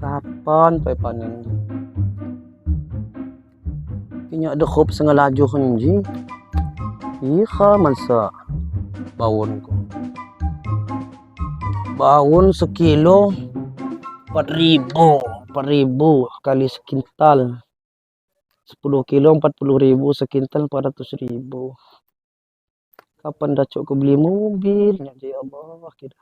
Kapan pai panen? Kinyak dekhop setengah laju khenji. Iha mansa bawon ko. Bawon sekilo 4.000, 4.000 kali sekintal. 10 kilo 40.000, sekintal 400.000. Kapan dah cok ku beli mobil? Ya Allah, kira.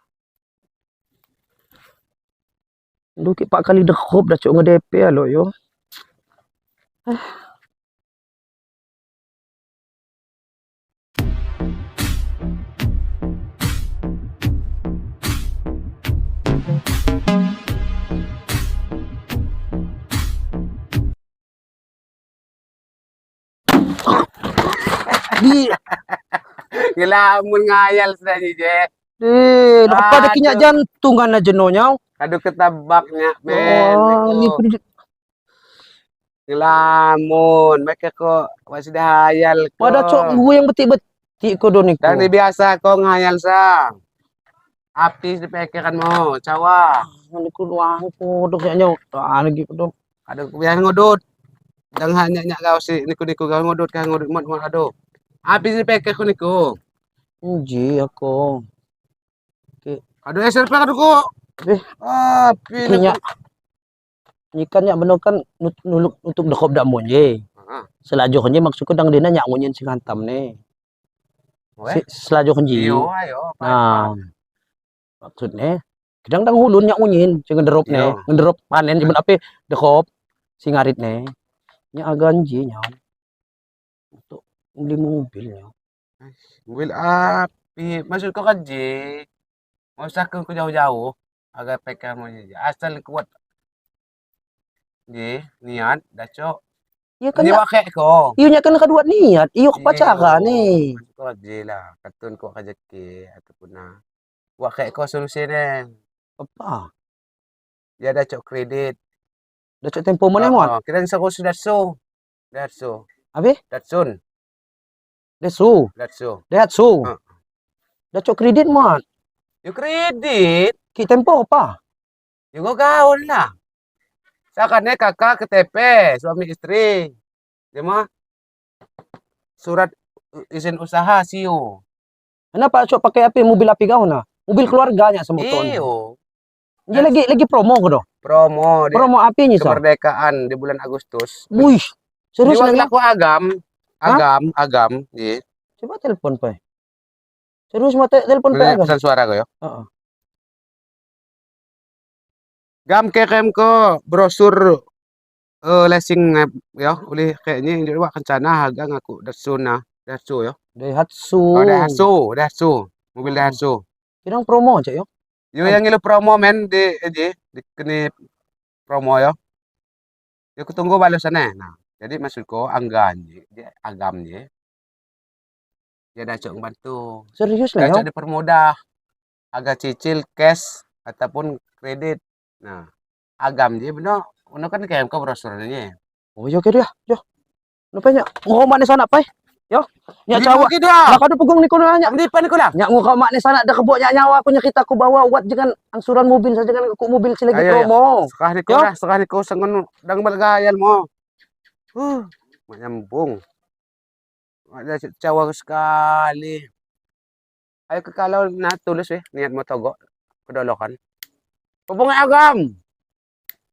Duki pak kali dekhop dah cok nge-DP alo yo. Di Ngelamun ngayal sudah ni je. Di, apa ada kinyak jantung kan aja nonyau. Aduh ketabaknya men. Oh, ni ngelamun, mereka kok masih dah hayal ko. Pada cok gue yang betik-betik ko do niku. Dan ni biasa ko ngayal sa. Api dipikiran mo, cawa. Niku luang ko do kayaknya. Ah lagi ko do. Aduh biasa ngodot. Dan hanya nyak kau si niku niku kau ngodot kau ngodot mot mot aduh. Api dipikir ko niku. Nji aku. Aduh SRP aduh ko. Api kinyak. Nyikan nyak bener kan nuluk nutup dekop dak monje. Selaju kenje maksudku dang dina nyak ngunyin sing hantam ne. Selaju kenje. Iyo ayo. Nah. Maksudnya kadang dang hulun nyak ngunyin sing ngederop ne, ngederop panen jemen api dekop sing ngarit ne. Nyak agak nji nyak. Untuk beli mobil nyak. Mobil api maksudku kan ji. Mau usah ke jauh-jauh agak PK mau asal kuat. Ji, niat dah cok. Iya kan Ni wakek ko. Iya nya kan kedua niat, iyo pacaran ni. Ko ji lah, katun ko rezeki ataupun nah. Wakek ko solusi ne. Apa? Dia dah cok kredit. Dah cok tempo mana muat? Kira seru sudah so. Datsu. Habis? Datsun. Datsu. Datsu. Datsu. Dah cok kredit muat. Yo kredit. Ki tempo apa? Yo gaul lah. Sakannya kakak ke TP, suami istri. Dia mah surat izin usaha siu. Kenapa cok pakai api mobil api kau nah? Mobil keluarganya semua ton. Iyo. Dia lagi promo ko doh. Promo di Promo api ni sa. Kemerdekaan di bulan Agustus. Wih. Serius lagi? lagi Aku agam, agam, agam, iya. Coba telepon pai. Serius mah telepon pai agam. Pesan suara ko yo. Heeh. Gam kirim ko brosur leasing yo oleh kayaknya yang buat kencana harga ngaku Datsun nah, Datsu yo. Daihatsu. Oh, Daihatsu, Daihatsu, mobil Daihatsu. Kira promo cek yo. Yo yang ngilu promo men di di kene promo yo. Yo aku tunggu balasannya. Nah, jadi maksudku anggan dia agamnya. Dia dah cok bantu. Serius lah yo. Dah cok dipermudah. Agak cicil cash ataupun kredit. Nah, agam dia benar, ono kan kayak kau brosurnya. Oh, yo kira yo. Napa nya? Ngomong ni sana pai. Yo, nyak cawa. Lah kau pegung ni kono nyak. Di pan kono. Nyak ngukau mak ni sana dah kebok nyak nyawa aku nyak kita aku bawa wat jangan angsuran mobil saja jangan aku mobil si lagi promo. Sekah ni kau dah, sekah ni kau sengon dang balgayal mo. Mak nyambung. Mak dah cawa sekali. Ayo ke kalau nak tulus niat mau togok kedolokan. Hubungi agam.